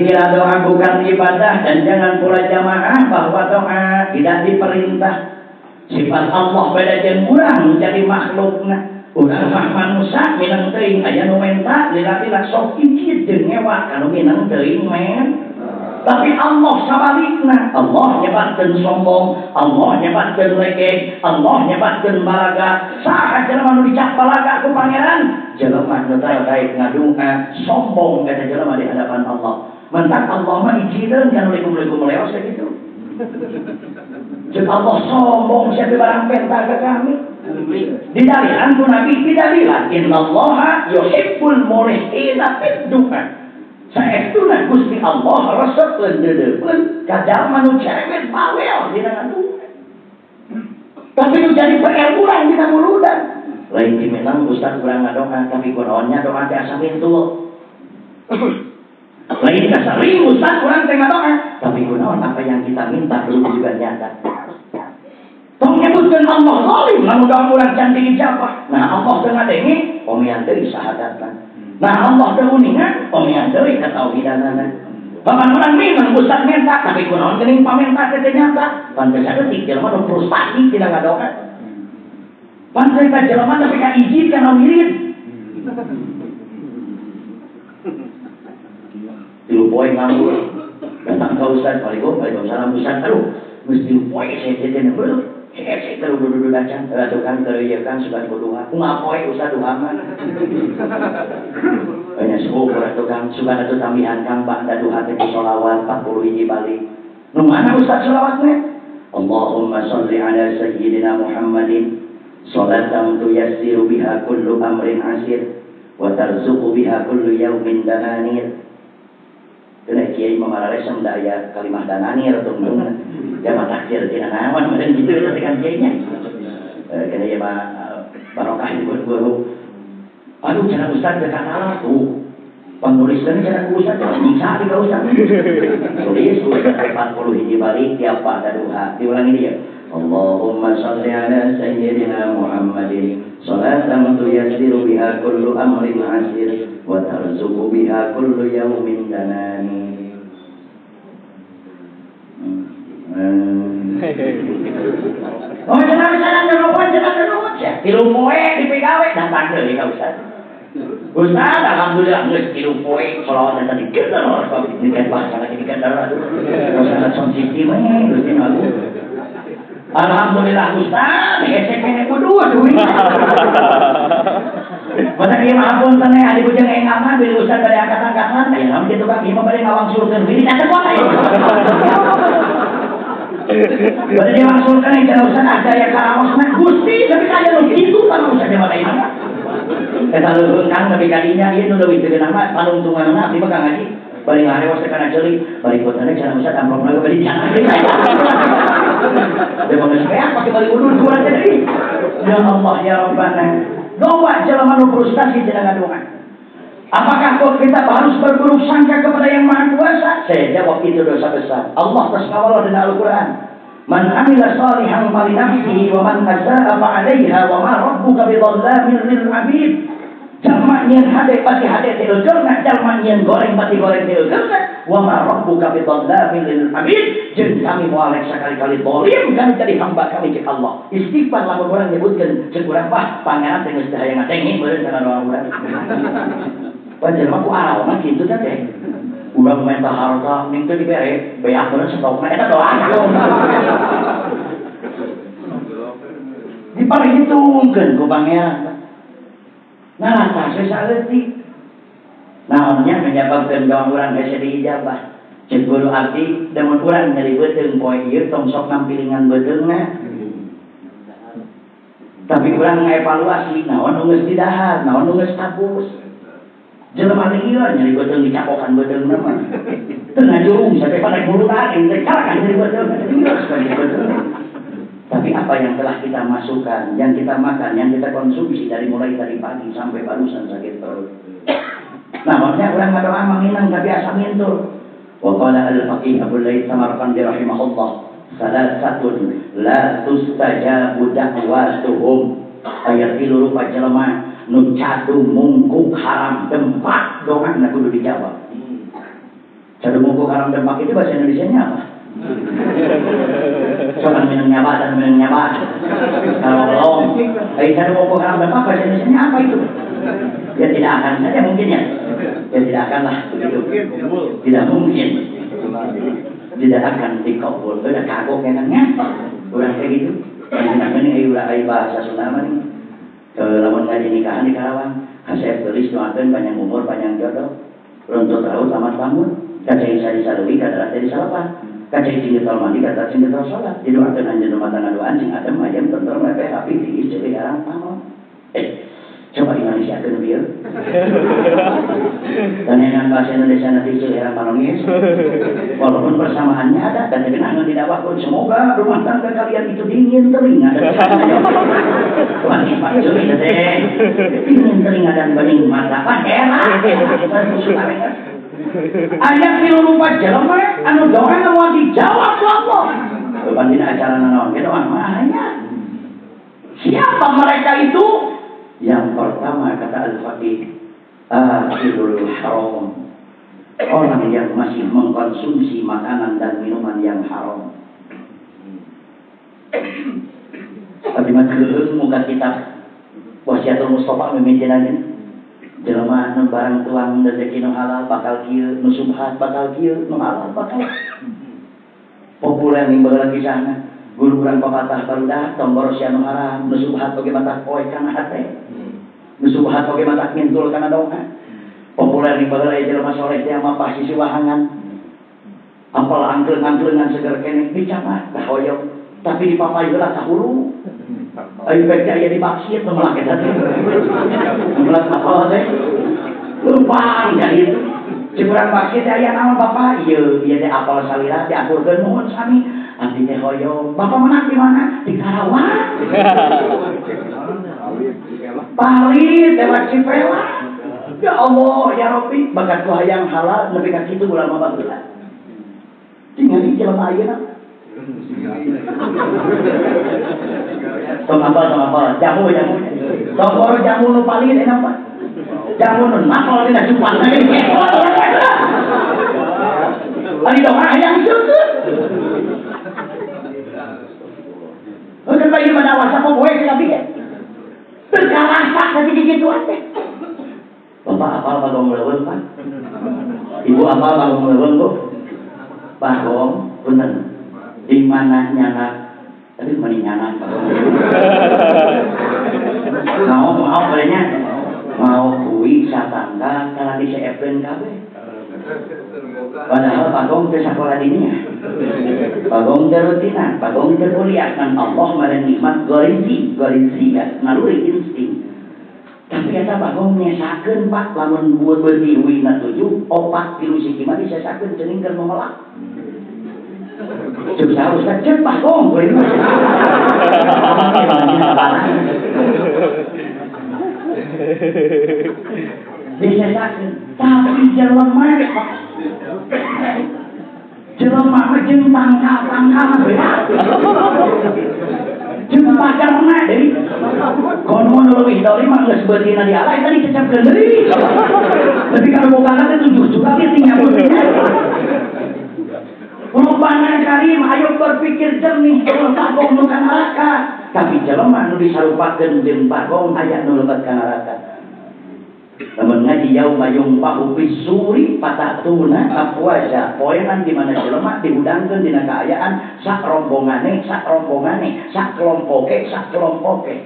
dikira doa bukan ibadah dan jangan pula jamaah bahwa doa tidak diperintah. Sifat Allah beda jeung urang jadi makhlukna. Urang mah manusia minang teuing aya nu menta lila-lila sok icid jeung ngewa kanu minang teuing men. Tapi Allah sabalikna, Allah nyebatkeun sombong, Allah nyebatkeun legeg, Allah nyebatkeun balaga. Saha jelema nu dicap balaga ku pangeran? Jelema nu daek ngadunga sombong eta jelema di hadapan Allah. Mentak Allah mah ijideun kan likum-likum leos kitu. Cek Allah sombong siapa barang penta ke kami. Didalilan ku Nabi didalilan innallaha yuhibbul mulihina fid du'a. Saestuna Gusti Allah resep leudeudeukeun ka jalma nu cerewet bawel dina ngadua. Tapi nu jadi PR urang dina muludan. Lain ti menang Ustaz urang ngadoa tapi kunaon nya doa teh asa mintul. Lain ka sering Ustaz urang teh ngadoa tapi kunaon apa yang kita minta belum juga nyata. Tong nyebutkeun Allah zalim lamun doa urang can diijabah. Nah Allah teu ngadenge omean deui sahadatna. Nah Allah teu uningan omean deui katauhidanana. Papan urang minang Ustaz minta tapi kunaon geuning pamenta teh nyata. Pan teu saeutik jelema nu frustasi tina ngadoa. Pan teh ka jelema tapi ka izin kana wirid. Tilu poe nganggur. Datang ka Ustaz, waalaikumsalam Ustaz. Aduh, geus tilu poe saya teh teh beuh. Saya terus duduk acan, tukang ieu kan suka duha. Kumaha poe Ustaz duha mah. Banyak syukur tukang suka atuh tambihan kang ba'da duha teh sholawat 40 hiji balik. Nu mana Ustaz sholawatna? Allahumma sholli ala sayyidina Muhammadin sholatan tuyassiru biha kullu amrin asir wa tarzuqu biha kullu yaumin dananir. Kena kiai mamararesem da aya kalimah dananir tungtungna. Ya mah takdir tina naon meureun kitu eta teh kan kiainya. Kena ieu mah barokah di guru. Aduh cenah Ustaz teh katalah tuh. Penuliskeun cenah ku Ustaz nyiksa di ka Ustaz. Tulis Ustaz 40 hiji balik tiap pada duha. Diulangi dia. Allahumma shalli ala sayyidina Muhammadin salatan tuyassiru biha kullu amrin asir wa tarzuqu biha kullu yaumin danani. Oh cenah cenah nuhun cenah nuhun sia. Tilu poe dipigawe datang deui ka Ustaz. Ustaz alhamdulillah geus tilu poe sholawat tadi digelar ini bahasa lagi digelar aduh. Ustaz sensitif we Gusti Agung. Alhamdulillah Ustaz hese kene kudu duit. Mata ieu mah apunten we adi bujang engaman bilih Ustaz bade angkat-angkatan aya naon kitu Kang ieu mah bade ngawangsulkeun bilih teh kuat ieu. Bade diwangsulkeun cenah Ustaz ada ya karaosna Gusti tapi aya nu kitu pan Ustaz mah ieu mah. Eta leuheung Kang tapi kadinya ieu nu leuwih teu mah panungtunganna abdi mah Kang Haji bari ngarewas teh kana ceuli bari kotana cenah Ustaz amplopna ge bari cenah. Dia mau ngesepeak pakai balik udur kurang jadi. Ya Allah ya Rabbana. Doa jelema nu frustasi tidak ngadoa. Apakah kok kita harus berburuk sangka kepada Yang Maha Kuasa? Saya jawab itu dosa besar. Allah terus ngawal dina Al-Qur'an. Man amila salihan fali nafsihi wa man asaa fa 'alaiha wa ma rabbuka bidhallamin lil 'abid. Jalma nyeun hade pati hade teh eukeurna, jalma nyeun goreng pati goreng teh eukeurna. Wa ma rabbuka bidhallamin lil 'abid. Jeung kami moal sakali-kali zalim kami jadi hamba kami cek Allah. Istighfar lamun urang nyebutkeun cek urang wah pangeran teh geus hayang ngadenge meureun kana doa urang. Pan jelema ku arawana kitu teh teh. Urang minta harta ning teu dibere, beak meureun stokna eta doa. Diparhitungkeun ku pangeran. Nah, tah saeutik. Naonnya menyebabkeun doa urang hese diijabah. Cek guru abdi lamun urang nyeri beuteung poe ieu tong sok nampilingan beuteungna. Tapi urang ngaevaluasi naon nu geus didahar, naon nu geus kabus. Jelema teh ieu nyeri beuteung dicapokan beuteungna mah. Teu ngajurung sampe pada mulutan teh calakan nyeri beuteung. Tapi apa yang telah kita masukkan, yang kita makan, yang kita konsumsi dari mulai tadi pagi sampai barusan sakit perut. Nah, maksudnya orang ngadoa manginang tapi asa mintul. Wa qala al-faqih Abu Laits Samarqandi rahimahullah, salasatun la tustajabu da'watuhum. Aya tilu rupa jelema nu cadu mungkuk haram tempat doana kudu dijawab. Cadumuku haram dempak itu bahasa Indonesianya apa? Soal minum nyaba dan minum nyaba. Kalau belum, cadumuku haram dempak bahasa Indonesianya apa itu? Ya tidak akan saja mungkin ya. Ya tidak akan lah begitu. Tidak mungkin. Tidak akan dikabul. Udah kagok enaknya. Udah kayak gitu. Ini ulah bahasa Sunda mah nih. Lamun ngaji nikahan di Karawang, kasep geulis doakeun panjang umur, panjang jodoh. Runtut raut amat bangun. Kaca isa disalui, kadarat jadi salapan. Kaca cing getol mandi, kadarat cing getol sholat. Didoakeun anjeun rumah tangga doaan cing adem ayam tentrem lepeh rapi tiis ceuli arang panon. Coba Indonesiakeun bieu. Dan yang bahasa Indonesia nanti ceuli arang panon geus. Walaupun persamaannya ada dan dengan anu didakwahkeun semoga rumah tangga kalian itu dingin telinga dan Tuhan Pak ceuli teh. Dingin telinga dan bening mata. Pan era. Ayat tilu rupa jelema anu doa nu dijawab ku Allah. Beban dina acara nanaon ge doa mah aya. Siapa mereka itu? Yang pertama kata Al-Faqih, akilul haram. Orang yang masih mengkonsumsi makanan dan minuman yang haram. Tapi mah keun muka kitab Wasiatul Mustafa mimitinan ini. Jelema nu barang tuang rezeki nu halal bakal kieu, nu subhat bakal kieu, nu halal bakal. Populer ning baheula kisahna. Guru urang papatah barudak tong boros anu haram, nu subhat oge matak poe kana hate. Nu subhat oge matak mintul kana doa. Populer ning baheula jelema soleh teh mapah sisi wahangan. Apal angkleung-angkleungan seger keneh dicamat tah hoyong, tapi dipapay heula ka hulu. Ayo pek aya di maksiat nu melak eta teh. Melak apal teh. Lupang jadi itu. Cik urang maksiat teh aya naon Bapak? Ieu ieu teh apal salira diaturkeun nuhun sami. Abdi teh hoyong. Bapak menang di mana? Di Karawang. Palit lewat Cipela. Ya Allah, ya Rabbi, bakat ku hayang halal nepi ka kitu ulah mah baheula. Tingali jelema ayeuna. Tong apal, jamu. Tong boro jamu nu palit enak Pak. Jamu nu napal dina cupan. Ari doa hayang seukeut. Heuh bae mah dawasa poe kabeh ge. Teu karasa tapi digituan teh. Bapak apal bagong leuweung Pak? Ibu apal bagong leuweung Bu? Bagong punten. Di mana nyanak? Tadi meni nyanak bagong. Mau bolehnya. Mau kui satangga kana diseepkeun kabeh. Padahal bagong teh sakola diniah. Bagong teh rutinan, bagong teh kuliah kan Allah mere nikmat gorizi, ya, naluri insting. Tapi eta bagong nyesakeun Pak lamun buat beuti wina 7, 4 tilu siki mah disesakeun ceuning keur momelak. Cek saharusna cek bagong kuring mah. Disesakeun, tapi jelema Pak. Jelema mah jeung tangkal-tangkal berat. Jeung pagarna deui. Kono nu leuwih dolim mah geus beutina di ala eta dicecepkeun deui. Tapi kalau bogana teh 7 juga ge tinggal beutina. Rupana karim ayo berpikir jernih eueuh bagong nu ka neraka. Tapi jelema nu disarupakeun jeung bagong aya nu lebet ka neraka. Lamun ngaji yauma yunfahu fis-suri fatatuna afwaja. Poenan di mana jelema dihudangkeun dina kaayaan sak rombongane, sak rombongane, sak kelompoke, sak kelompoke.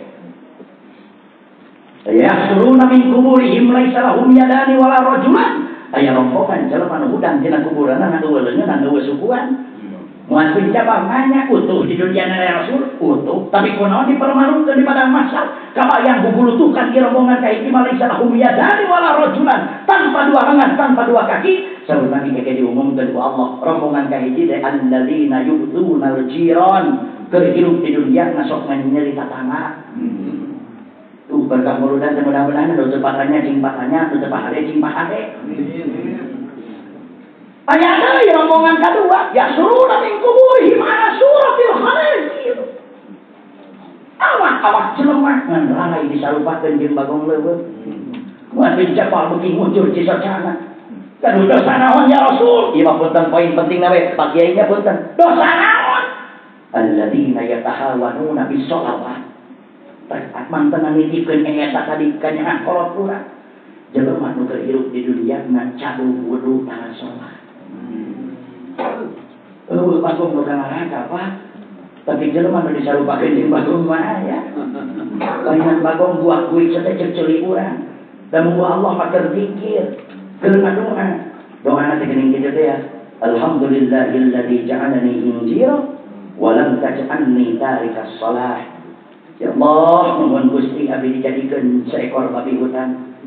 Yahsuruna min kuburihim laisa lahum yadani wala rajulan. Aya rombongan jelema nu hudang dina kuburanna ngadu leungeun ngadu sukuan. Moal cabang nanya utuh di dunia Rasul utuh, tapi kunaon dipermalukeun di padang mahsyar. Kabayang gugulutukan di rombongan ka hiji mah laisa lahum yadani wala rajulan, tanpa dua lengan, tanpa dua kaki. Saur Nabi keke diumumkeun ku Allah, rombongan ka hiji teh alladzina yu'dzunal jiran, keur hirup di dunia ngasok nyeri tatangga. Tuh berkah muludan teh mudah-mudahan nu teu patanya cing patanya, nu teu pahade cing pahade. Aya deui rombongan kadua, ya suruna min kuburihim ala suratil khanazir. Awak-awak jelema ngan lalai disarupakeun jeung bagong leuweung. Mun dijapal beuki muncul cisocana. Kaduh dosa naon ya Rasul? Ieu mah punten poin penting na we, Pak Kiai-nya punten. Dosa naon? Alladzina yatahawanuna bis sholawat. Mantan nitipkeun eta tadi ka nyaah kolot urang. Jelema nu keur hirup di dunia na cadu wudu tara salat. Eueuh bagong nu ka neraka Pak. Tapi jelema nu disarupakeun jeung bagong mah aya. Lain bagong buah kuih teh ceuk ceuli urang. Da mun Allah mah keur zikir, keur ngadoa. Doana teh geuning kitu teh ya. Alhamdulillahilladzi ja'alani hinjira wa lam taj'alni tarikas shalah. Ya Allah, mohon Gusti abdi dijadikeun seekor babi hutan.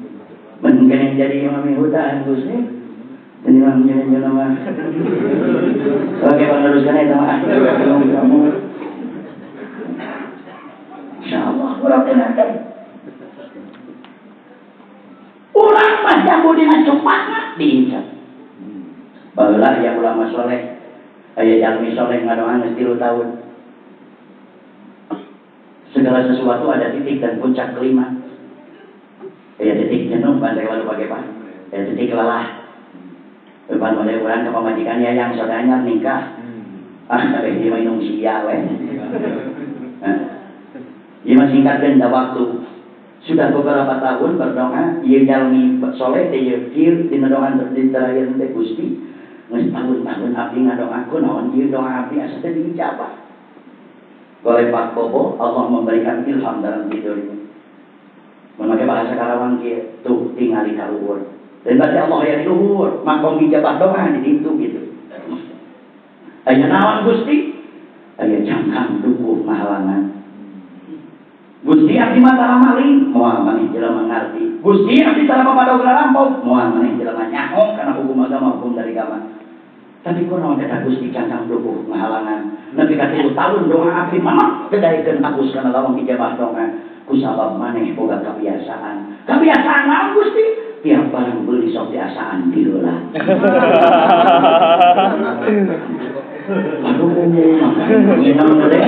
Mun geuning jadi babi hutan Gusti. Ini mah nyeun mah. Oke, peneruskan eta mah. Insyaallah urang teh nanti. Urang mah jambu dina cupatna diincap. Baheula aya ulama soleh, aya jalmi soleh ngadoa geus 3 tahun. Segala sesuatu ada titik dan puncak kelima. Aya titik jenuh bandai walu pake pak. Aya titik lelah. Depan oleh orang ke pamajikannya yang saudaranya nikah. Ah, tapi dia minum sia we. Dia masih singkatkan dah waktu. Sudah beberapa tahun berdoa, ieu jalmi soleh teh ieu kieu dina doa terakhir teh Gusti. Geus tahun-tahun abdi ngadoa kunaon ieu doa abdi asa teh diijabah. Oleh Pak Bobo, Allah memberikan ilham dalam tidurnya. Memakai bahasa Karawang kieu, tuh tingali ka luhur. Dan berarti Allah yang di luhur, makom ijabah doa di ditu gitu. Aya naon Gusti? Aya cangkang dukuh mahalangan. Gusti abdi mah tara maling, moal maneh jelema ngarti. Gusti abdi tara papadog rampok, moal maneh jelema nyaho kana hukum agama hukum dari agama. Tapi kunaon eta Gusti cangkang dukuh mahalangan. Nepi ka 3 tahun doa abdi mah teu daekeun agus kana lawang ijabah doa. Kusabab maneh boga kebiasaan. Kebiasaan naon Gusti? Tiap barang beli sok diasaan di heula. Aduh, nginang deh.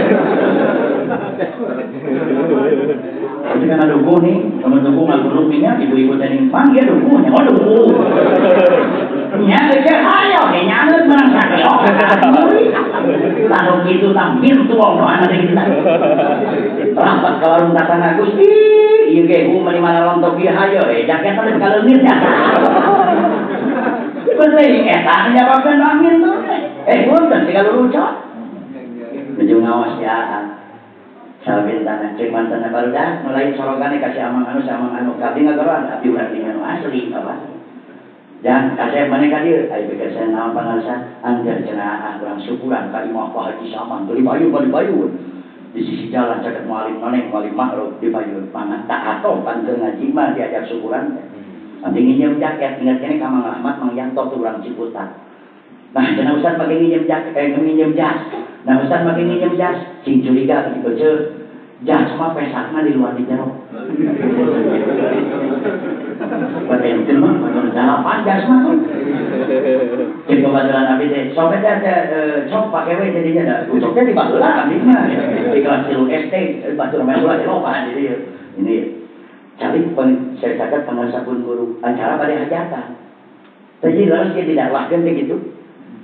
Itu kan ada dukuh nih, teman dukuh ngagurup minyak, ibu-ibu tadi panggil dukuhnya, oh dukuh. Nya teh hayo, nyanget menang sakeo. Lalu gitu tampil tuang doana teh kita. Rapat ka warung tatangga Gusti, ieu ge hu mani mana lontok ieu hayo, jaket teh kaleungit ya. Bener eta nyababkeun angin tuh. Punten siga lucu. Nuju ngawas ya. Salbin tanah cek mantan barudak mulai sorogane kasih amang anu sama anu kabdi ngagaroan abdi urang di anu asli apa. Dan kasih maneh ka dieu aya pikir saya naon pangarsa angger cenah urang syukuran ka imah Pak Haji Saman beli bayu di sisi jalan caket mualim noneng mualim ma'ruf di bayu pangan tak atoh pan keur ngaji mah diajak syukuran. Nanti nginjem jaket ingat kene ka Mang Rahmat Mang Yanto tuh urang Ciputat. Nah, cenah ustaz make nginjem jaket, nginjem jas. Nah, ustaz make nginjem jas, sing curiga gitu ceu. Jas mah pesakna di luar di jero. Patenten mah batur dalapan jas mah tuh. Cek babaturan abdi teh, sok teh sok pake we jadinya da. Ucok teh di baheula abdi mah. Di kelas 3 SD batur mah ulah loba di dieu. Ini cari saya catat pangarsa pun guru acara pada hajatan. Jadi lalu dia tidak lakukan begitu.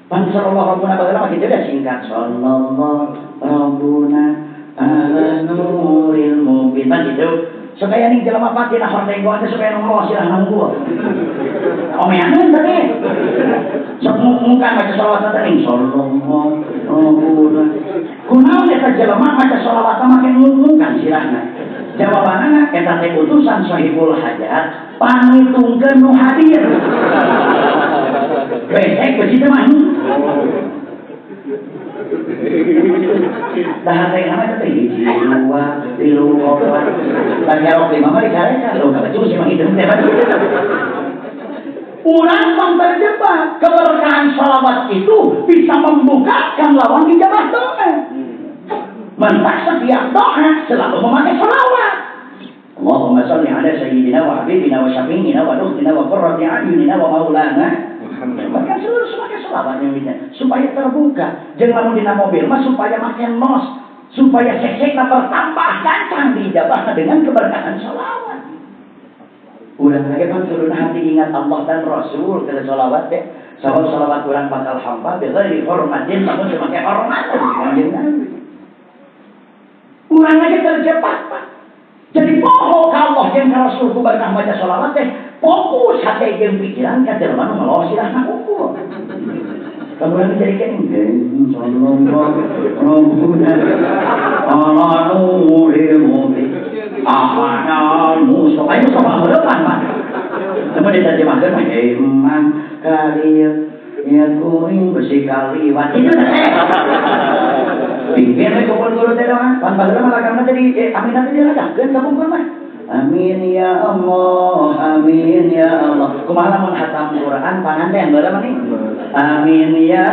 Pan sallallahu rabbuna baheula mah kitu dah singkat sallallahu rabbuna ala nuril mubin pan kitu. Supaya ning jelema pati lah hordeng gua teh supaya nongol sirah nunggu. Omeaneun teh. Sok mungkan maca selawat teh ning sallallahu rabbuna. Kunaon eta jelema maca selawat make ngungkan sirahna. Jawabanana eta teh utusan sahibul hajat pangitungkeun nu hadir. Besek besi teh mah. Dah teh nama teh hiji dua tilu opat. Tah nyarok lima mah dikareka lho ka baju si mah hideung teh. Urang mah terjebak keberkahan salawat itu bisa membukakan lawang ijabah doa. Mentak setiap doa selalu memakai salawat. Allahumma shalli ala sayyidina wa habibina wa syafi'ina wa nuhina wa qurrati a'yunina wa maulana Muhammad. Maka seluruh pakai salawat yang minta supaya terbuka. Jangan lamun dina mobil mah supaya makin nos, supaya sesekna bertambah gancang diijabahna dengan keberkahan salawat. Urang lagi pan seluruh hati ingat Allah dan Rasul kada sholawat teh. Sabab sholawat urang bakal hampa bighairi hormatin lamun semakai hormat kanjeng Nabi. Urang lagi terjebak Pak. Jadi poho ka Allah jeung ka Rasul ku barkah maca sholawat teh fokus hati jeung pikiran ka jelema nu ngelos sirahna ukur. Kemudian dijadikan sallallahu ala nuril mubin ahana musa ayo sama heurepan Pak. Kemudian diterjemahkeun mah iman kali ya kuring besi kaliwat itu teh. Pikir we kumpul guru teh doang. Pan baheula mah lagamna teh di amin teh dilagakkeun ka pungkur mah. Amin ya Allah, amin ya Allah. Kumaha lamun hatam Quran panganten baheula mah nih. Amin ya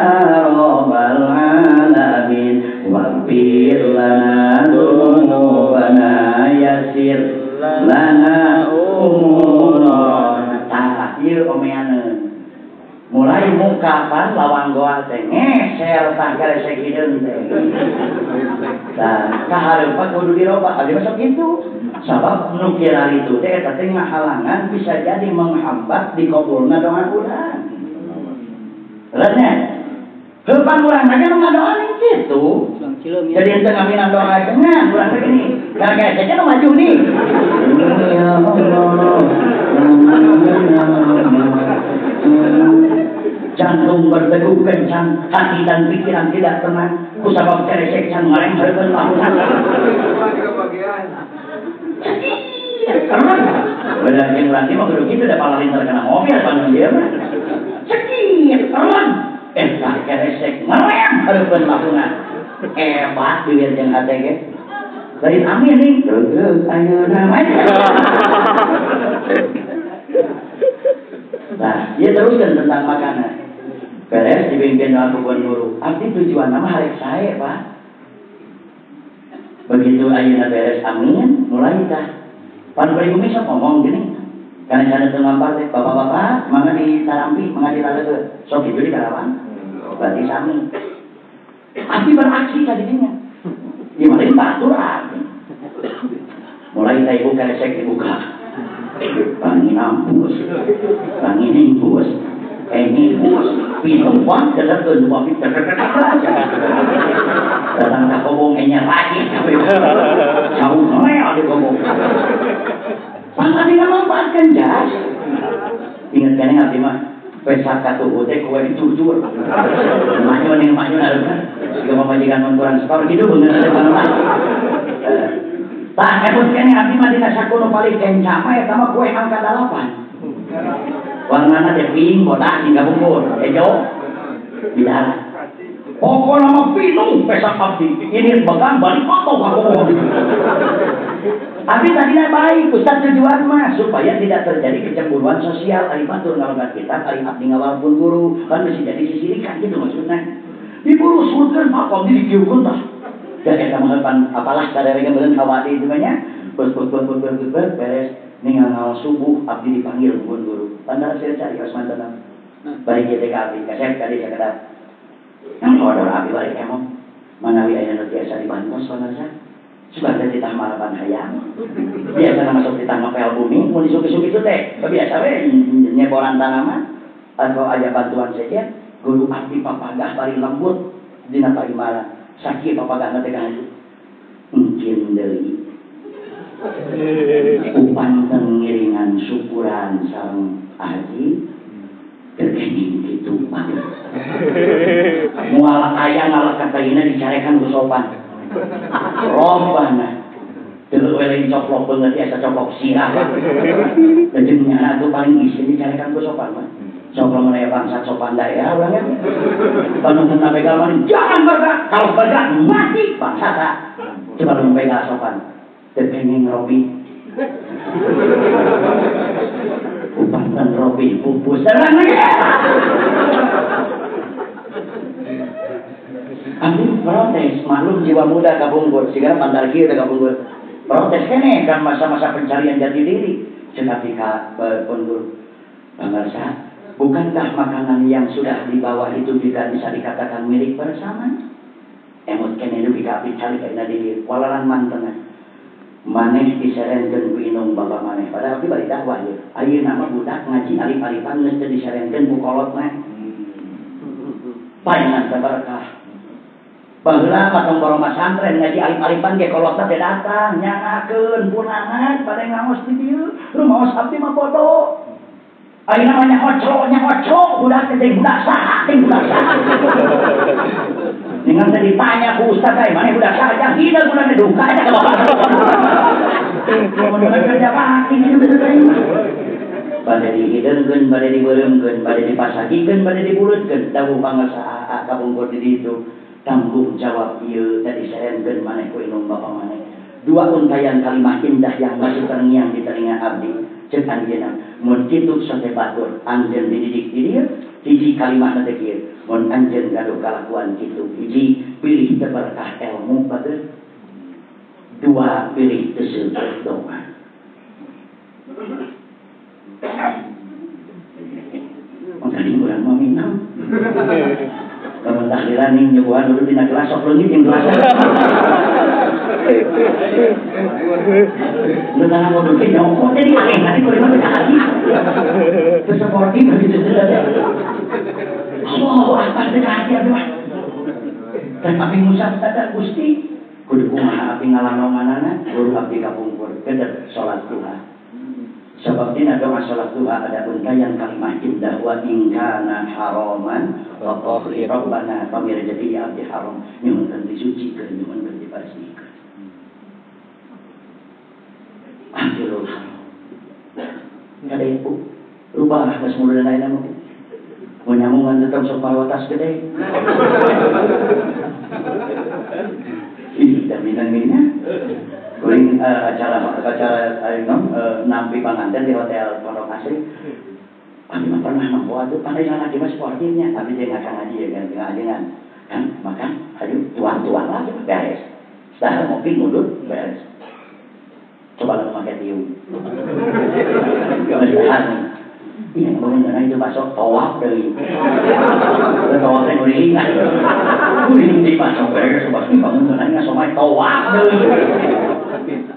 rabbal alamin. Waghfir lana dzunubana yassir lana umurana. Tah ieu omeaneun. Mulai muka pan lawang goa teh ngeser tah karesek hideung teh. Tah kahareupan kudu dirobah abdi mah sok kitu. Sabab nu kira itu teh eta teh ngahalangan bisa jadi menghambat dikabulna doa urang. Leres nya? Heupan urang teh nu ngadoa ning kitu. Jadi henteu ngaminan doa cenah urang teh gini. Karena kareseknya nu maju nih. Ya Allah. Jantung berdegup kencang, hati dan pikiran tidak tenang. Kusabab keresek can ngareng hareupeun lahunan. Karena beda jeung laki mah kudu kitu da palalin terkena mobil pan ieu mah. Cekir, terang. Eta keresek ngareng hareupeun lahunan. Hebat bibir jeung hate ge. Lain amin nih. Reugreug ayeuna mah. Nah, dia teruskan tentang makanan. Beres dipimpin aku pun guru. Abdi tujuan nama harek saya, Pak. Begitu ayeuna beres amin, mulai tah. Pan pribumi sok ngomong gini. Karena sana teu ngampar teh, bapak-bapak mangga di Tarampi, mangga di Laleukeut. Sok kitu di Karawang. Berarti sami. Abdi beraksi ka didinya. Ieu mah lain baturan. Mulai teh ibu keresek dibuka. Bangi nampus, bangi nimpus, nimpus, pinumpang, datang ke datang ke kobong, enya lagi, jauh noel di kobong. Pangkat tidak manfaatkan jas. Ingat kan ngerti mah, pesak katuhu teh kue jujur. Maknya nih maknya harusnya, jika pemajikan kurang skor gitu bener ada mana. Tah emut keneh abdi mah dina sakuno paling kencama eta mah kue angka 8. Warnana teh pink bodas hingga bungkur, hejo bidara. Pokona mah pinuh pesak abdi. Ini begang balik foto ka kumaha. Tapi tadinya baik Ustaz tujuan mah supaya tidak terjadi kecemburuan sosial ari batur ngalaman kita, ari abdi ngawalpun guru, kan bisa jadi sisirikan gitu maksudna. Diburu surkeun mah abdi dikieukeun tah. Dan eta mah pan apalah saderenge meureun kawadi itu mah nya bos beres ningal ngaos subuh abdi dipanggil ku guru. Pandara saya cari Osman tenang. Bari kieu teh ka abdi kasep ka dieu sakedap. Nang odor abdi bari emong. Manawi aya nu tiasa dibantos pangarsa. Sugan teh titah maraban hayang. Biasana masuk titah ngapel bumi mun disuki-suki itu teh biasa we nyeboran tanaman atau aya bantuan saja guru abdi papagah bari lembut dina paimara. Sakit papagah teh ka mungkin deui upan ngiringan syukuran sareng haji terkening kitu mah moal aya ngalakatayna dicarekan ku sopan robana teu we lain coplok beungeut asa coplok sirah jeung nyana tuh paling isin dicarekan ku sopan mah. Sok lamun aya bangsa sopan daerah urang nya. Panungtun begal mah jangan bergerak, kalau bergerak mati bangsa tak. Coba lamun begal sopan. Teu kenging robi. Upantan robi pupus. Abdi protes, maklum jiwa muda kabungkur, sigana pandar kieu teh kabungkur. Protes keneh kan masa-masa pencarian jati diri. Ceuk abdi ka pun guru. Pangarsa, bukankah makanan yang sudah dibawa itu tidak bisa dikatakan milik bersama? Emot kene dugi ka abdi calik ayeuna di walaran mantena. Maneh diserenkeun ku indung bapa maneh. Padahal abdi bari dakwah ye. Ayeuna mah budak ngaji alif-alifan geus teu diserenkeun ku kolotna. Paingan teu berkah. Baheula mah tong borong pasantren ngaji alif-alifan ge kolotna teh datang nyangakeun punangan bade ngaos di dieu. Rumaos abdi mah bodoh. Ayeuna mah nyahocro budak teh budak saha teh budak saha. Dengan tadi ditanya ku ustaz ai maneh budak saha jang hina budak teh duka aja ka bapak. Mun kerja bakti kitu teh. Bade dihideungkeun, bade dibeureumkeun, bade dipasagikeun, bade dibulutkeun, tahu pangasa kabungkur di ditu. Tanggung jawab ieu tadi serenkeun maneh ku indung bapa maneh. Dua untaian kalimah indah yang masih terngiang di telinga abdi. Ceuk anjeunna, mun kitu sote batur anjeun dididik di dieu, hiji kalimah teh kieu. Mun anjeun gaduh kalakuan kitu, hiji pilih teu berkah ilmu batur. Dua pilih teu seueur doa. Mangkani urang mah minang. Lamun tahlilan ning nyuguhan dulu dina gelas sok leungit jeung gelas. Nu tanah modul ge nyokot teh diakeh nanti kuring mah hati. Teu sportif begitu teh. Allahu akbar teh hati abdi mah. Dan abdi Musa teh Gusti kudu kumaha abdi ngalanonganana guru abdi kapungkur keder salat duha. Sebab dina doa salat duha ada untaian kalimah indah wa in kana haraman wa qahri rabbana pamir jadi abdi haram nyuhunkeun disucikeun nyuhunkeun dibersihkeun. Akhirul haram. Kada ibu rubah geus muluna ayeuna mah. Mun nyamungan tetep sok parotas gede. Ih, jaminan-minya. Kuring acara nampi panganten di hotel Pondok Asri. Abi mah pernah mampu atuh pandai salaki mah sportifnya. Abi teh ngakang ngaji ya kan ngajengan. Kan makan ayo tuang-tuang lagi beres. Setelah ngopi ngudut beres. Coba lamun make tiung. Geus. Iya, bangun karena itu bakso tawaf deui. Tawaf teh guringan. Guring di bakso beres bakso bangun karena ngasomai tawaf deui.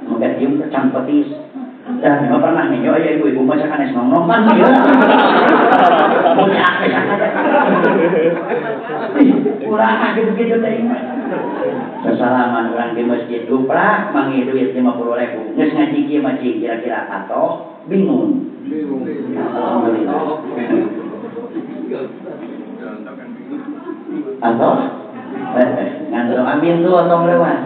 Mungkin tiung kecang petis. Dan memang pernah nih, ya ibu-ibu masa kan es nongkrong kan ya. Bocah bisa aja. Kurang gitu-gitu teh. Sesalaman urang di masjid duprak manggih duit 50.000. Geus ngaji kieu mah kira-kira atau bingung. Alhamdulillah. Atau ngandro amin tuh otong lewat.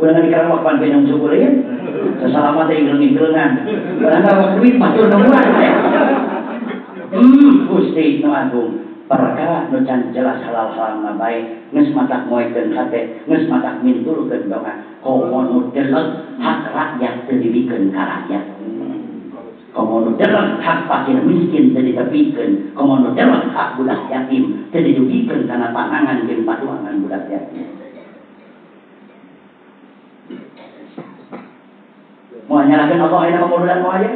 Udah nggak dikira waktu penyong syukurin, sesalaman teh igeleng-igelengan. Udah nggak waktu duit batur nungguan. Gusti nu agung. Perkara nu can jelas halal haramna bae, geus matak moekeun hate, geus matak mintulkeun doa. Komo nu deleng hak rakyat teu dibikeun ka rakyat. Komo nu deleng hak fakir miskin teu ditepikeun. Komo nu deleng hak budak yatim teu didugikeun kana panangan jeung patuangan budak yatim. Moal nyalahkeun Allah ayeuna pamuludan moal aya?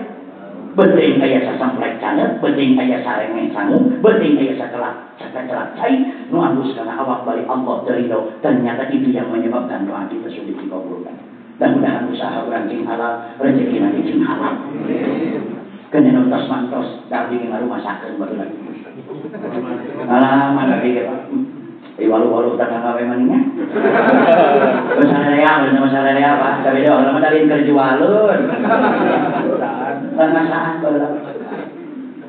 Beuting aya sasamplek canet, beuting aya sarengeng sangu, beuting aya sakelak sakelak cai, nu alus kana awak balik Allah teu ridho. Ternyata itu yang menyebabkan doa kita sulit dikabulkan. Dan mudahan usaha urang cing halal, rezeki nanti cing halal. Keun nu tos mantos da abdi ngarumasakeun baheula. Alah, abdi ge Pak. Walu-walu tetangga we maningnya. Masalah Pak, tapi dia orang mah dalin keur jualeun. Ngasaan baheula.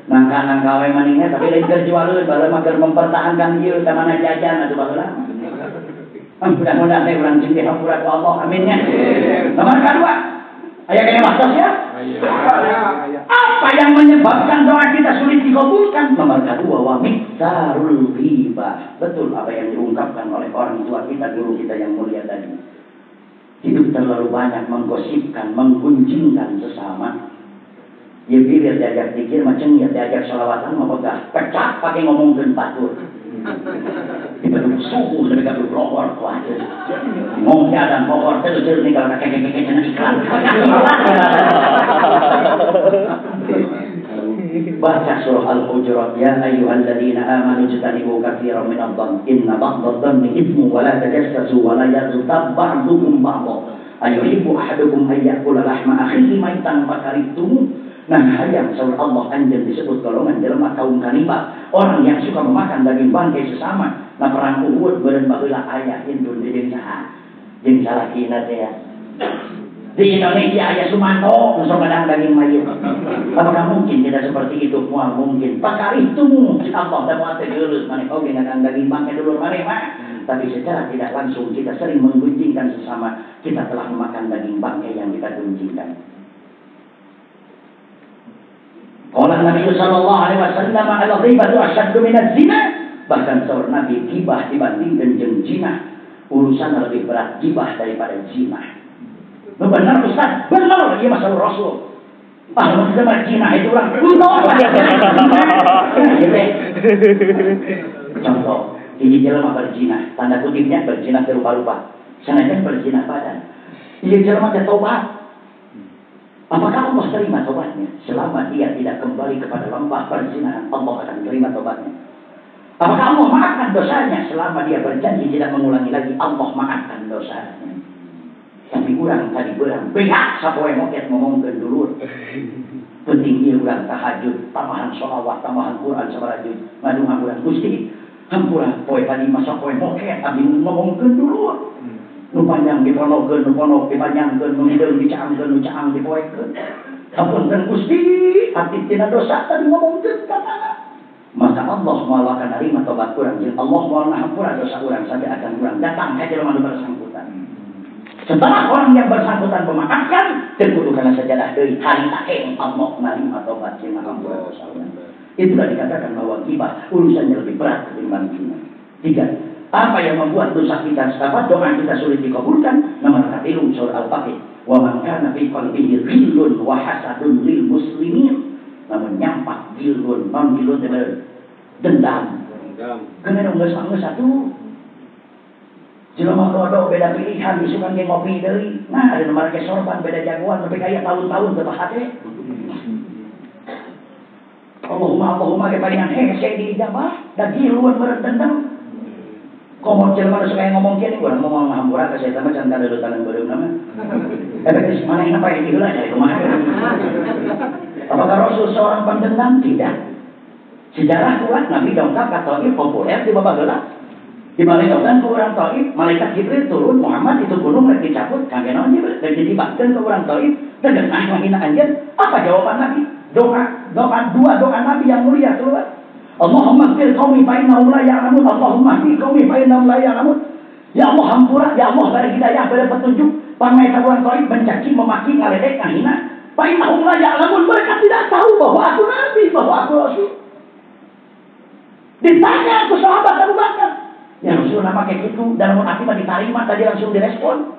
Nangka-nangka we maningnya tapi lain keur jualeun, baheula mah keur mempertahankan ieu teh mana jajan atuh baheula. Mudah-mudahan teh urang cing dihampura ku Allah, amin nya. Nomor kadua. Aya kene waktos ya? Apa yang menyebabkan doa kita sulit dikabulkan? Nomor kedua, wa miktarul ghibah. Betul apa yang diungkapkan oleh orang tua kita, guru kita yang mulia tadi. Hidup terlalu banyak menggosipkan, menggunjingkan sesama. Ya bilir diajak pikir, macam ya diajak sholawatan, mau pegah pecah pakai ngomongkeun batur. Dibentuk suhu lebih kabur lohor kuatir. Ngomong dan pohor terus terus nih kalau kakek kakek kena iklan. Baca surah Al-Hujurat, ya ayyuhalladzina amanu ijtanibu katsiran minadh-dhann inna ba'dadh-dhanni itsmun wa la tajassasu wa la yaghtab ba'dukum ba'dha ayuhibbu ahadukum ay ya'kula lahma akhihi maitan fakarihtumuh. Nah, hayang saur Allah anjeun disebut golongan jelema kaum kanibal, orang yang suka memakan daging bangkai sesama. Nah, perang Uhud beureun baheula aya hindun jeung saha? Jeung salakina teh ya. Di Indonesia aya Sumanto nu sok ngadang daging mayit. Apakah mungkin tidak seperti itu? Moal mungkin. Fakarihtumuh, cik Allah da moal teh geuleuh maneh oge ngadang daging bangkai dulur maneh mah. Tapi secara tidak langsung kita sering menggunjingkan sesama, kita telah memakan daging bangkai yang kita gunjingkan. Qala Nabi sallallahu alaihi wasallam al-ghibatu ashaddu minaz zina. Bahkan saur Nabi ghibah dibandingkan jeung zina, urusan lebih berat ghibah daripada zina. Benar Ustaz, benar ieu masalah Rasul. Ah, maksudnya zina itu urang untung. Contoh, hiji jelema berzina, tanda kutipnya berzina terlupa-lupa. Sanajan berzina badan. Ieu jelema teh tobat. Apakah Allah terima tobatnya? Selama dia tidak kembali kepada lembah perzinahan, Allah akan terima tobatnya. Apakah Allah maafkan dosanya? Selama dia berjanji tidak mengulangi lagi, Allah maafkan dosanya. Tapi urang tadi berang beak sapoe moket ngomongkeun dulur. Penting ieu urang tahajud, tambahan sholawat, tambahan Quran sabaraha juz. Ngadunga urang Gusti, hampura poe tadi masa poe moket abdi ngomongkeun dulur. Nu panjang diponokeun, nu ponok dipanjangkeun, nu hideung dicaangkeun, nu caang dipoekeun. Hapunten Gusti, abdi tina dosa tadi ngomongkeun ka mana. Maka Allah moal akan narima tobat urang, jeung Allah moal ngahampura dosa urang sampai akan urang datang ka jelema nu bersangkutan. Setelah orang yang bersangkutan memaafkan, teu kudu kana sajadah deui, harita heng Allah narima tobat jeung ngahampura dosa urang. Itulah dikatakan bahwa ghibah urusannya lebih berat ketimbang zina. Tiga, apa yang membuat dosa kita, apa doa kita sulit dikabulkan? Nomor 3 surah Al-Fatih. Wa man kana fi qalbihi ghillun wa hasadun lil muslimin. Namun nyampak ghillun, non ghillun teh dendam. Kena dong geus geus satu. Jelema dodo beda pilihan, isukan ge ngopi deui. Nah, ada nomor ge sorban beda jagoan tapi kaya tahun-tahun teu hate. Allahumma Allahumma ge palingan hese di ijabah da ghillun meureun dendam. Komo jelema nu suka ngomong kieu urang ngomong ngahampura ka saya mah can kadeuleutanan beureum mah. Eta geus manehna pae di heula cari kumaha. Apakah Rasul seorang pendendam? Tidak. Sejarah kuat Nabi dongkap ka Thaif populer di babaheula. Dimalaikan ku urang Thaif, malaikat Jibril turun, Muhammad itu gunung rek dicabut, kangge naon Jibril? Rek ditibakkeun ka urang Thaif, teh geunah ngahina anjeun. Apa jawaban Nabi? Doa, doa dua doa Nabi yang mulia keluar. Allahumma ighfir qaumi fa innahum la ya'lamun. Allahumma ihdi qaumi fa innahum la ya'lamun. Ya Allah hampura, ya Allah beri hidayah, beri petunjuk. Pangmaeta urang Thaif mencaci, memaki, ngaledek, ngahina. Fa innahum la ya'lamun, mereka tidak tahu bahwa aku nabi, bahwa aku rasul. Ditanya aku sahabat Abu Bakar, ya Rasul nama kayak gitu, dan mun abdi mah ditarima tadi langsung direspon.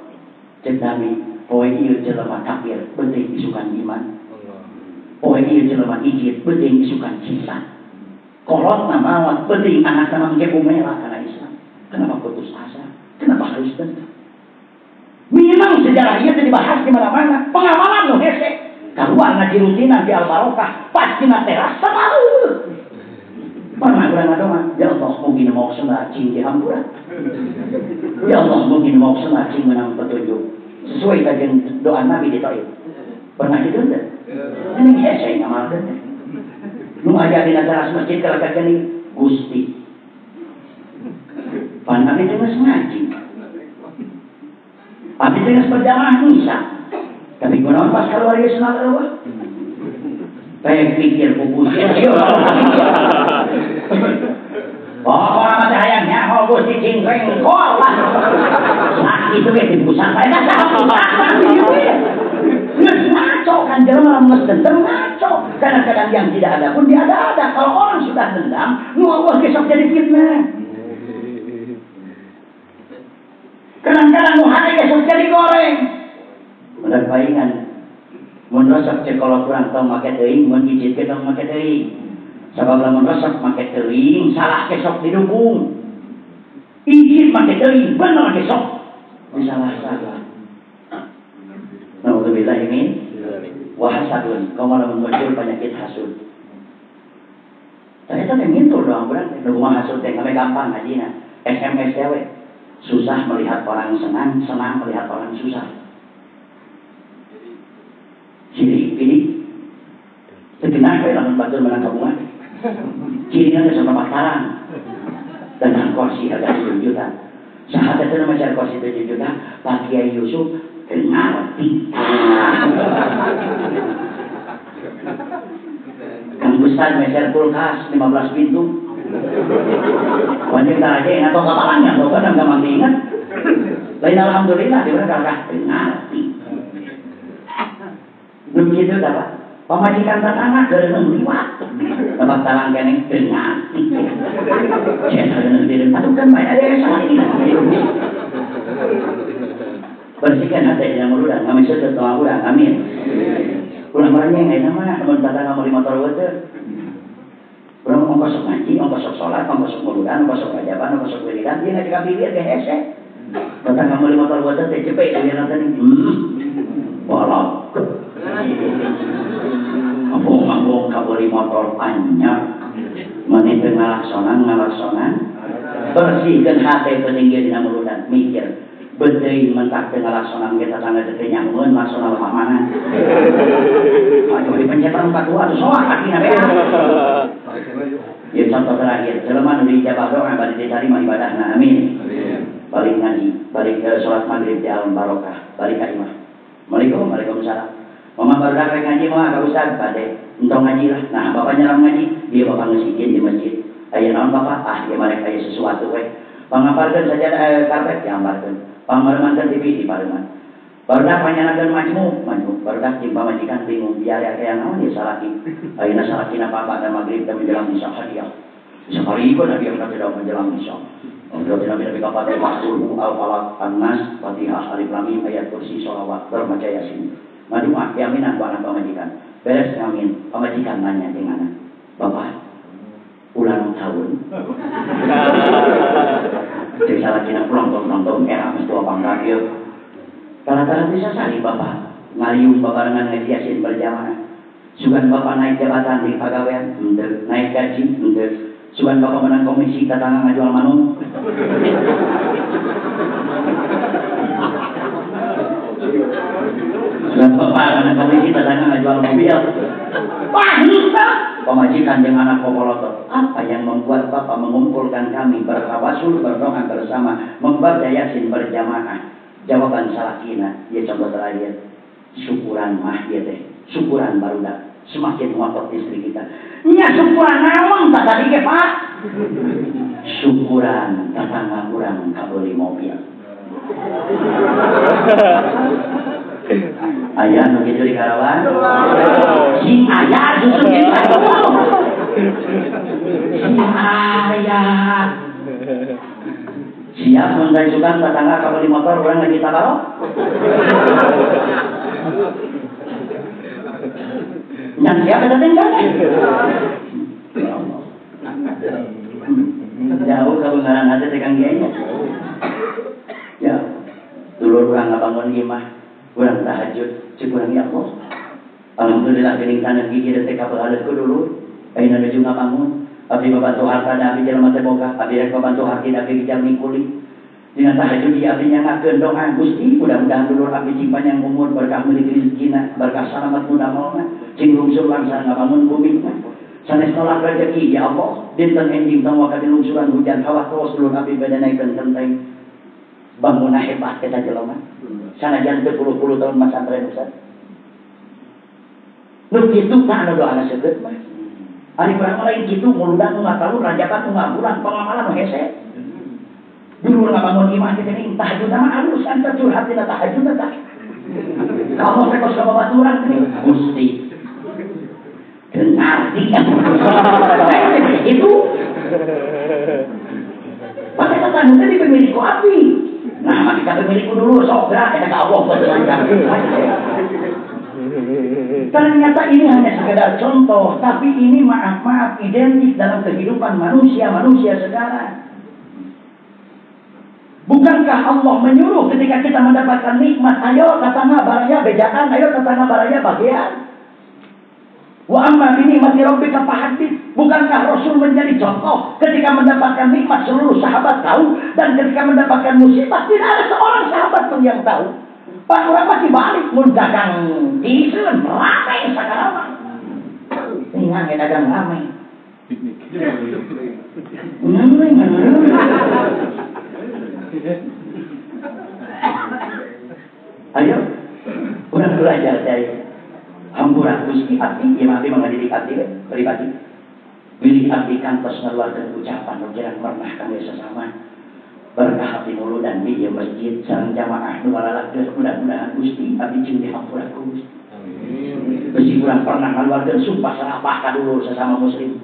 Cek Nabi, poe ieu jelema kafir, penting isukan iman. Poe ieu jelema ijid, penting isukan cinta. Kolot nama maot, penting anak nama engke bumela karena Islam. Kenapa putus asa? Kenapa harus dendam? Memang sejarah ieu teh dibahas di mana-mana. Pengamalan nu hese. Kaluar ngaji rutinan di Al-Barokah, pasti na teras samaeur. Pernah urang ngadoa, ya Allah mungkin mau sembah cing dihampura. Ya Allah mungkin mau sembah cing menang petunjuk. Sesuai kajian doa Nabi di Thaif. Pernah gitu teh? Ini hese ngamalkeun teh. Nu aya dina teras masjid kalau kageni Gusti. Pan abi teh geus ngaji. Abi teh geus berjamaah misa. Tapi kunaon pas keluar ieu senang eueuh. Kayak pikir ku Gusti. Oh, orang mah hayang nyaho Gusti cingkreng kol lah. Nah, itu ge di pusat bae da saha pusat. Geus ngaco kan jelema lamun geus dendam ngaco. Kadang-kadang yang tidak ada pun diada-ada. Kalau orang sudah dendam, nu Allah besok jadi fitnah. Kadang-kadang nu hade besok jadi goreng. Udah paingan. Mun resep cek kalau kurang tong make teuing, mun ijid ge tong make teuing. Sabab lamun resep make teuing, salah kesok didukung. Ijid make teuing, bener kesok disalah-salah. Nauzubillah min wa hasadun, kaum lamun muncul penyakit hasud. Ternyata teh ngintul doang urang teh nu kumaha hasud teh kame gampang ngajina. SMS teh we. Susah melihat orang senang, senang melihat orang susah. Ciri ini segenah we lamun batur menang kabungan. Cirina teh sama pacaran. Dan kursi harga 7 juta. Saha teh nu meser kursi 7 juta, Pak Kiai Yusuf ngarti. Kang Gustan meser kulkas 15 pintu. Wanjir taraje atau kapalannya, pokoknya nggak mati ingat. Lain alhamdulillah di mana kakak ngarti. Belum gitu dah Pak. Pamajikan tetangga geureuneung liwat. Bapak talang keneh ngarti. Saya geureuneung diri patukan bae aya salaki. Bersihkan hati yang mudah, kami sedet doa urang, amin. Ulah maranya yang enak mah, mun tetangga meuli motor teu. Urang ongkos sok ngaji, ongkos sok salat, ongkos sok muludan, ongkos sok rajaban, ongkos sok wiridan, dia ngaji ka bibir ge hese. Tetangga meuli motor teu teh cepet dia nonton. Bolong. Mabung-mabung kabeli motor anyar. Mani teu ngalaksonan. Bersihkeun hate peninggi dina muludan, mikir. Bedeuing mentak teu ngalaksonan ge tetangga teh nyamun laksana lemah. Aduh dipencetan ka dua atuh soak kakina beak. Ieu contoh terakhir, jelema nu diijabah doa bade ditarima ibadahna, amin. Balik ngaji, balik ke salat maghrib di alam barokah, balik ka imah. Assalamualaikum, waalaikumsalam. Mama baru rek ngaji mah ka ustaz bade entong ngaji lah. Nah, bapak nyelam ngaji, dia bapak ngeusikin di masjid. Aya naon bapak? Ah, ieu mah rek aya sesuatu we. Pangaparkeun sajadah karpet diambarkeun. Pangmarmankeun TV di pareuman. Barudak panyanakeun majmuk, majmuk. Barudak jeung pamajikan bingung biar aya naon ieu salaki. Ayeuna salakina bapak dan magrib teh menjelang isya hadiah. Sakarikeun hadiah teh menjelang isya. Berarti Nabi Nabi kapan Qul al-Falaq, An-Nas, Fatihah, Alif Lam Mim, ayat kursi, sholawat, bermaca Yasin. Ngadoa yaminan ku anak pamajikan. Beres ngamin, pamajikan nanya jeung anak. Bapak, ulang tahun. Cek salakina pulang-pulang era mesti bangga ieu. Kalatara bisa sari bapak ngaliung babarengan ngaji Yasin berjamaah. Sugan bapak naik jabatan di pagawean, henteu, naik gaji, henteu. Sugan bapak menang komisi tetangga ngajual manuk. Sugan bapak menang komisi tetangga ngajual mobil. Wah, henteu. Pamajikan jeung anak popolotot. Apa yang membuat bapak mengumpulkan kami bertawasul, berdoa bersama, membaca Yasin berjamaah? Jawaban salakina, dia contoh terakhir. Syukuran mah ieu teh, syukuran barudak. Semakin ngotot istri kita. Nya syukuran naon tak tadi ge, Pak? Syukuran tetangga urang kabeuli mobil. Aya nu kitu di Karawang? Sing aya justru kitu. Sing aya. Siap mun sugan tetangga kabeuli motor urang lagi tabarok? Yang siapa tadi enggak? Ya Allah. Jauh kebenaran hati teh Kang Kiai nya. Ya. Dulur urang ngabangun imah, urang tahajud, cek urang ya Allah. Alhamdulillah geuning taneuh gigi teh kabeuleuh ku dulur. Ayeuna nuju ngabangun, abdi babantu harta da abdi jelema teh boga, abdi rek babantu harti da abdi jalmi kuli. Dina tahajud ieu abdi nyangakeun doa Gusti, mudah-mudahan dulur abdi cing panjang umur, berkah milik rezekina, berkah salamat mudah-mudahan. Cing lungsur langsung ngabangun bumi mah. Sanes nolak rezeki ya Allah, dinten enjing tong waka dilungsuran hujan hawa terus dulur abdi bade naikeun kenteng. Bangunna hebat eta jelema. Sanajan teu puluh-puluh tahun masantren Ustaz. Nu kitu tah anu doana seukeut mah. Ari urang mah lain kitu muludan nu ngataun rajaban nu ngabulan pangamalan nu hese. Dulur ngabangun imah teh geuning tahajud mah alus anta curhat dina tahajud tah. Kamu teh kos ka babaturan geuning Gusti. Dengar dia. Itu pakai tetangga teh dipemilik ku abdi. Nah, maka pemilik ku dulu sok gerak eta ka Allah bae. Ternyata ini hanya sekedar contoh, tapi ini maaf-maaf identik dalam kehidupan manusia-manusia sekarang. Bukankah Allah menyuruh ketika kita mendapatkan nikmat, ayo tetangga baraya bejaan, ayo tetangga baraya bagian. Wa amma bi ni'mati rabbika fahaddits. Bukankah Rasul menjadi contoh ketika mendapatkan nikmat seluruh sahabat tahu, dan ketika mendapatkan musibah tidak ada seorang sahabat pun yang tahu. Pak urang masih balik mun dagang diesel rame sakarama. Tinggal dagang rame. Ayo, urang belajar dari hampura Gusti abdi, ieu mah abdi mangadidik abdi pribadi. Bilih abdi kantos ngaluarkeun ucapan nu kirang pernah kangge sesama. Berkah abdi muludan di ieu masjid sareng jamaah nu balalakkeun, mudah-mudahan Gusti abdi cing dihampura ku Gusti. Amin. Besi urang pernah ngaluarkeun sumpah serapah ka dulur sesama muslim.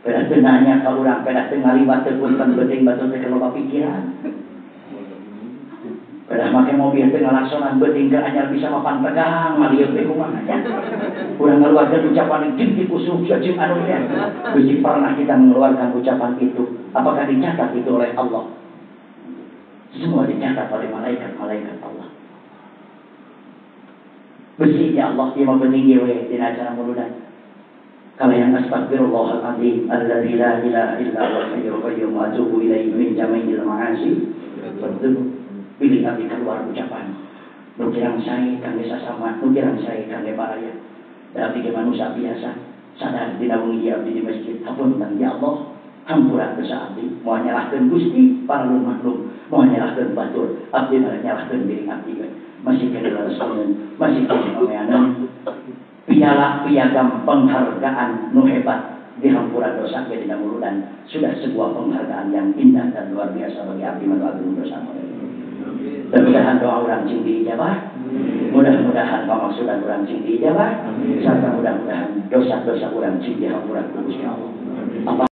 Pedah teu nanya ka urang, pedah teu ngaliwat teu punten beuting batur teh loba pikiran. Pedah make mobil teh ngalaksonan beuting ke anyar bisa mapan tegang, malieu teh kumaha nya. Urang ngaluarkeun ucapan jeung dikusuk jeung anu teh. Bisi pernah kita mengeluarkan ucapan itu, apakah dicatat itu oleh Allah? Semua dicatat oleh malaikat-malaikat Allah. Besi ya Allah ieu mah penting ieu we dina acara muludan. Kalayan astagfirullahaladzim alladzi la ilaha illa huwal hayyul qayyum wa atubu ilaihi min jami'il ma'asi. Pilih abdi keluar ucapan nu kirang sae kangge sasama, nu kirang sae kangge baraya. Da abdi ge manusia biasa, sadar dina wengi ieu abdi di masjid, hapunten ya Allah, hampura dosa abdi, moal nyalahkeun Gusti paralun maklum, moal nyalahkeun batur, abdi mah nyalahkeun diri abdi we. Masih kene lalesoneun, masih kene omeaneun. Piala piagam penghargaan nu hebat dihampura dosa ge dina muludan sudah sebuah penghargaan yang indah dan luar biasa bagi abdi manu agung dosa. Mudah-mudahan doa urang cing diijabah, mudah-mudahan pamaksudan urang cing diijabah, serta mudah-mudahan dosa-dosa urang cing dihampura ku Gusti Allah.